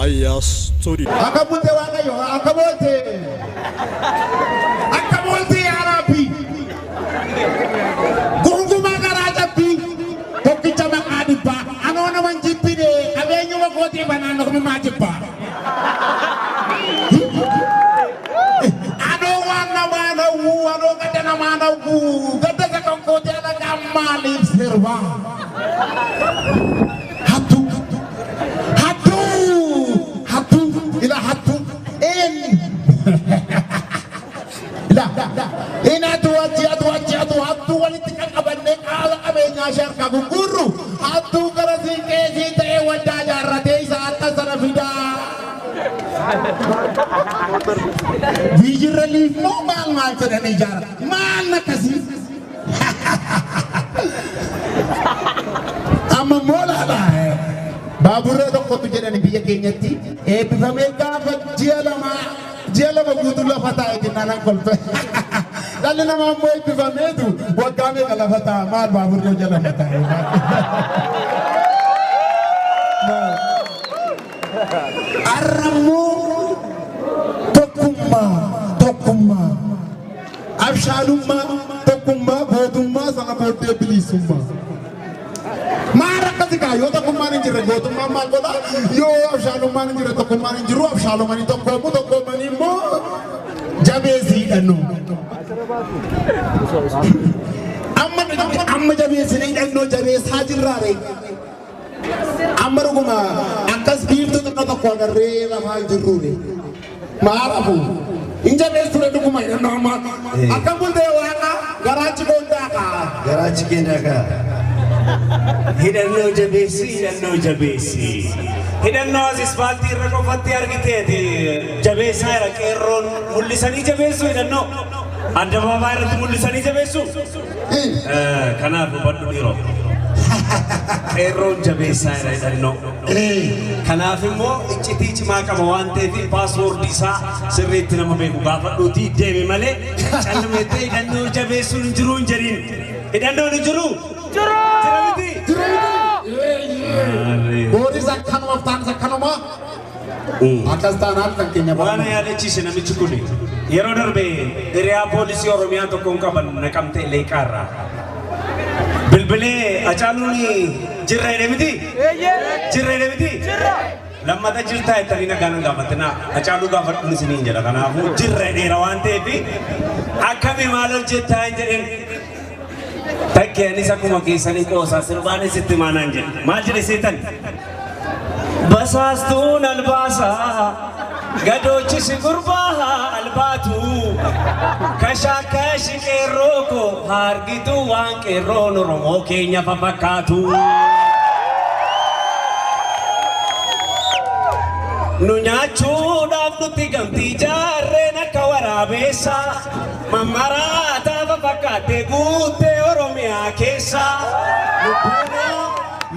Aya Studio. Akka bulte Waaqayyo, akka bulte. Akka bulte yaa Rabbi. Gonkumaa garaa cabbii tokkicha maqaa dhibbaa anoo naman jibbine qabeenyuma kootii banaan ormumaa jibbaa. Anoo waan namaa nawwuu anoo gadda namaa nawwuu gadda isa kan kootii alagaa maaliif sirbaa? Hattu hattu hattu ila hattu een ila in atu achi atu achi atu hattu walitti qaqqabannee qaala qabeenyaa ishee harkaa gurgurru hattuu gara siinqeesii ta'ee waldaa ijaarratee isa harka sana fidaa. Biyyirra liif moo maal maal jedhanii ijaara maal akkasii. Amma moolaadha. Baaburree tokkotu jedhani biyya keenyatti eebbifamee gaafa ji'a 2 guutuu lafa taa'e jennaan an kolfe. Dhalli namaa immoo eebbifameetu waggaa meeqa lafa taa'a maal baaburree jala lafa taa'e. Arrammoo tokkummaa tokkummaa abshaalummaa tokkummaa gootummaa sana booddee bilisummaa. Maal akkasi kaa yoo tokkummaan hin jirre gootummaan maal godha? Yoo abshaalummaan hin jirre tokkummaan hin jiru abshaalumanii tokkoomu tokkoomanii immoo jabeessii hidhannu. Amma amma jabeessinee hidhannoo jabeessaa jirraare. Amma dhuguma akkas biiftuu xinnoo tokko agarree lafaa hin jirruure. Maal hafu? Hin jabeessu dhuguma hidhannoo amma. Akkam bultee waaqa garaachi koondaa kaa. Garaachi keenya kaa. Hidhannoo jabeessi, hidhannoo jabeessi. Hidhannoo as ispaaltii irra qofatti argiteeti jabeessaa jira qeerroon mul'isanii jabeessu hidhannoo. Addabaabaa irratti mul'isanii jabeessu. Kanaaf hubadhu dhiiroo. Qeerroon jabeessaa jira hidhannoo. Kanaaf immoo iccitii cimaa qaba waan ta'eef paaswoordii isaa sirriitti nama beeku gaafadhuutii deemi malee callumettee hidhannoo jabeessuun hin jiru hin jedhiin. Hidhannoon hin jiru? Jira miti? Booris akkanuma taanis akkanuma akkas taanaan kan keenya Waan barama. yaadachiise namichi kun yeroo darbe hiriyaa poolisii Oromiyaa tokkoon qaban Naqamtee Leeqaarraa. Bilbilee Hacaaluun jirra jedhe miti? Jirra jedhe miti? Lammata jirtaa jettanii nagaan hin gaafatinaa. Hacaaluu gaafadhuun isiniin jedha. Kanaafuu jirra jedheera waan ta'eef akkami maal hojjettaa hin jedhin. Takkee anis akkuma keessanii qoosaa sirbaanis itti maanaan jedhe. Maal jedhe seetan? Basaastuun albaasaa gadoochisi gurbaa albaatu kashaakashi qeerroo koo hargitu waan qeerroon Oromoo keenya fafakkaatu. Nu nyaachuudhaaf nutti gamtii jaarreen akka waraabeessa mammaraataa fafakkaattee guuttee Oromiyaa keessa.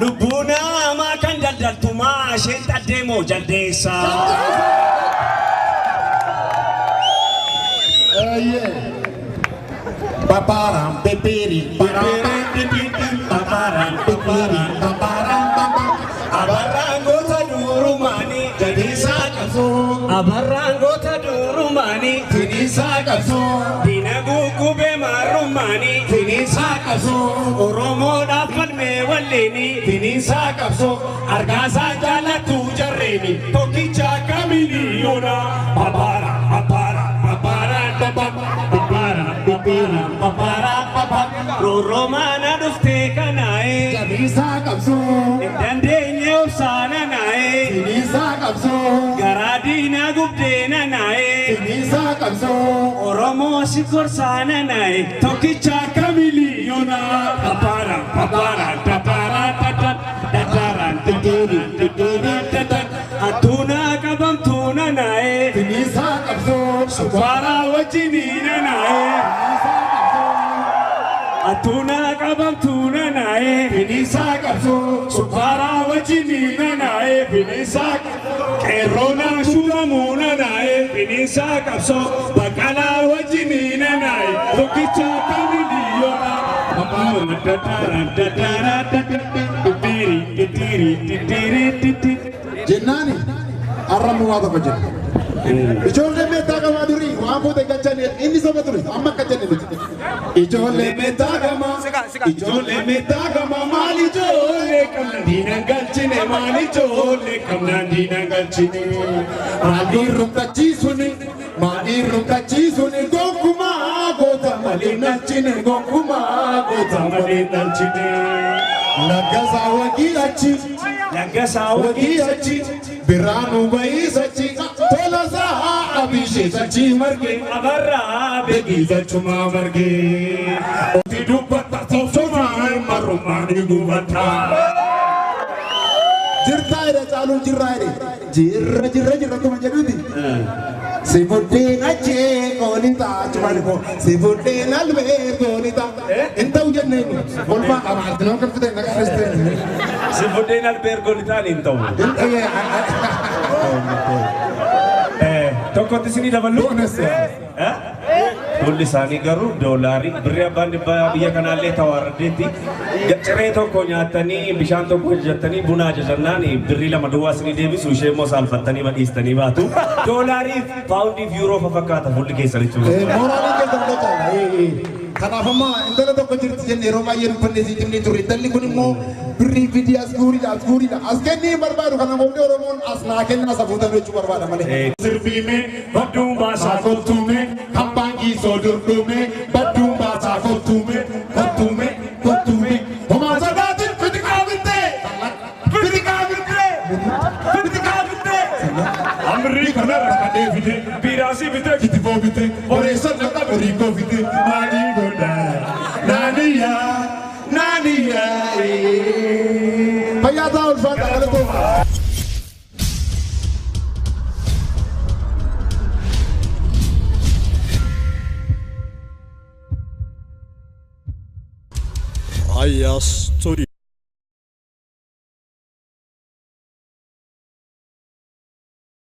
Lubbuu namaa kan daldaltu maasheen xaddeemoo jaldeessa. Paparam peperi paparam peperi paparam papa. Abarraan goota durumaanii Jadiisaa qabsoo Abarraan goota durumaanii finiisaa qabsoo diina guggubee maarrumaanii finiisaa qabsoo Oromoodhaaf falmee walleeni finiisaa qabsoo argaasaa jaallattu jarreeni tokkicha akka miliyoona babaara babaara babaara baba babaara babaara babaara baba rooroomaana dhuftee kanaa'ee Jadiisaa qabsoo dandeenye obsaana naa'ee finiisaa qabsoo garaa diinaa gubdee nanaa'ee finiisaa qabsoo Oromoo si gorsaana naa'e tokkicha akka miliyoona babaara babaara babaara dada dadaara dadaara dada hattuuna qabamtuuna naa'e finiisaa qabsoo subbaaraa wajjiniina naa'e finiisaa qabsoo hattuuna qabamtuuna naa'e finiisaa qabsoo subbaaraa wajjiniina naa'e finiisaa qeerroona shuuramuuna naa'e finiisaa qabsoo baqalaa wajjiniina naa'e tokkicha akka miliyoona babaara dadaara dadaara diddiiri diddiiri diddiiri diddiiri. Jennaani Arramu waa tokko jenna. Ijoollee meettaa gamaa durii waan fuute galchan inni soba ture amma akka jenne miti. Ijoollee meettaa gamaa ijoollee meettaa gamaa maal ijoollee qabna diinan galchine maal ijoollee qabna diinan galchine. Maaliin rukkachiisuni maaliin rukkachiisuni gonkumaa goota malee nalchine gonkumaa goota malee nalchine. Laggasaa wagii achi. Laggasaa wagii achi. Biraanuu bayiisachi tolasaa abisheesachi marge abarraa beekiisachumaa marge. Oti dubbata tolchumaan marrumaan gubata. Jirtaa jedhe caaluun jirraa jedhe jirra jirra jirra akkuma jedhuuti. Si buddeen achee koolita achumaan immoo si buddeen albee koolita. Hin ta'u jennee olmaa abaartinoo kan fite naqa dhistee. Si buddeen albee goolitaan hin ta'u. Tokkotti isinii daballu. Fuulli isaanii garuu doolaarii birrii abbaan dhibbaa biyya kanaallee tawaarraddeetti ciree tokko nyaatanii bishaan tokko ajajattanii buna ajajannaan birrii 2 duwwaa isinii deebisu ishee immoo saalfattanii madhiistanii baatu. Doolaarii paawundii fi yuuroo fakkaata fuulli keessan jechuudha. Mooraalii keessan gochaadha. Kanaaf amma intala tokko jirti jennee yeroo baay'ee dubbannee sii cimnee turre intalli kun immoo birrii fidii as guuriidha as guuriidha as kennii barbaadu kana booddee Oromoon as naa kennaa safuutan jechuu barbaada malee. Sirbiime badduun baasaa kottuume hambaan giisoo durduume badduun baasaa kottuume kottuume kottuume homaa sodaatin fitiqaa bittee fitiqaa bittee fitiqaa bittee. Amrii kanarra kadhee fide biiraasii bitee kitifoo bitee oreessan dhaqa biriikoo fide maalii godhaa naaniyaa naaniyaa. Fayyaa ta'aa ulfaata galatoomaa. Raya Studio.